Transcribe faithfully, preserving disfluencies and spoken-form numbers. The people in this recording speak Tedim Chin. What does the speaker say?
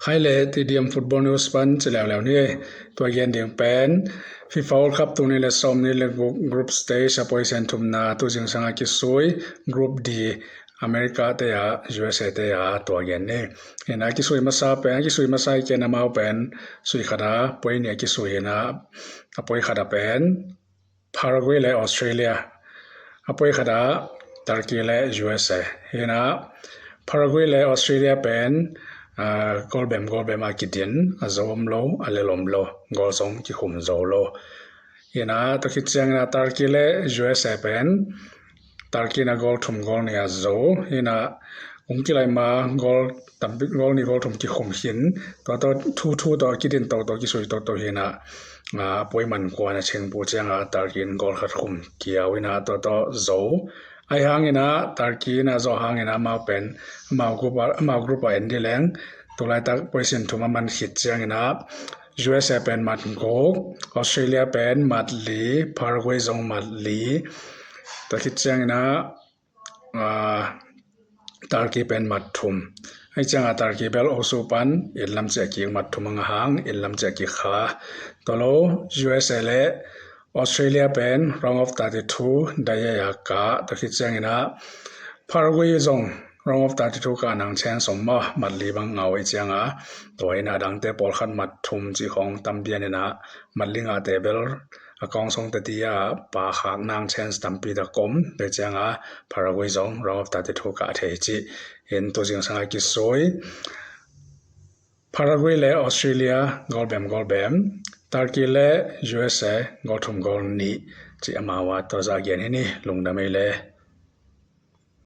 Hai le T D M Football News pan ci leuleu ni. Tua gen ding pen FIFA World Cup tul nih le sawmnih le guk group stage a position thumna tu zingsang a kisui Group D, America te a, U S A te a tua gen ni. Hi na, kisui masa pen, kisui masa i ken amau pen sui khat a poi nih a kisui hi na, a poi khat a pen Paraguay le Australia, a poi khat a Turkey le U S A. Hi na, Paraguay le Australia pen goal bem goal bem a kidin, a zo om lo, a lel om lo, goal zong kikhum zo lo. Hi na, tua khit ciangin a Turkey le U S A pen Turkey in a goal thum goal nih a zo. Hi na, ung kilai ma goal tampi, goal nih goal thum kikhum khin, tua tawh thu thu tawh kidin toto, kisui toto hi na, a poi man kuan a chingpu ciang a Turkey in goal khat khum kiau hi na, tua tawh zo. Ahi hangin a Turkey in a zo hangin a amau pen amau group a, amau group a en dih leng, tulaitak position thum a man khit ciangin a U S A pen mat guk, Australia pen mat li, Paraguay zong mat li. Tua khit ciangin a Turkey pen mat thum. Ahi ciang a Turkey bel osu pan in lam ciah kik mat thum a nga hang, in lam ciah kik kha. Tua lo U S A le Australia pen round of thirty-two dai a ka. Tua khit ciangin a Paraguay zong round of thirty-two ka nang chance om maw, mat li bang ngau ahi ciang a. Tua hi na, a dangte pawlkhat mat thum ci khong tam pian hi na, mat li ngate bel a kawngsong tati a pa khak nang chance tampi tak om. Tua ciang a Paraguay zong round of thirty-two ka thei ci. Hi na, tu zingsang a kisui Paraguay le Australia goal bem goal bem, Turkey le U S A goal thum goal nih ci amau a tua zah gen hi ni. Lungdam ei le.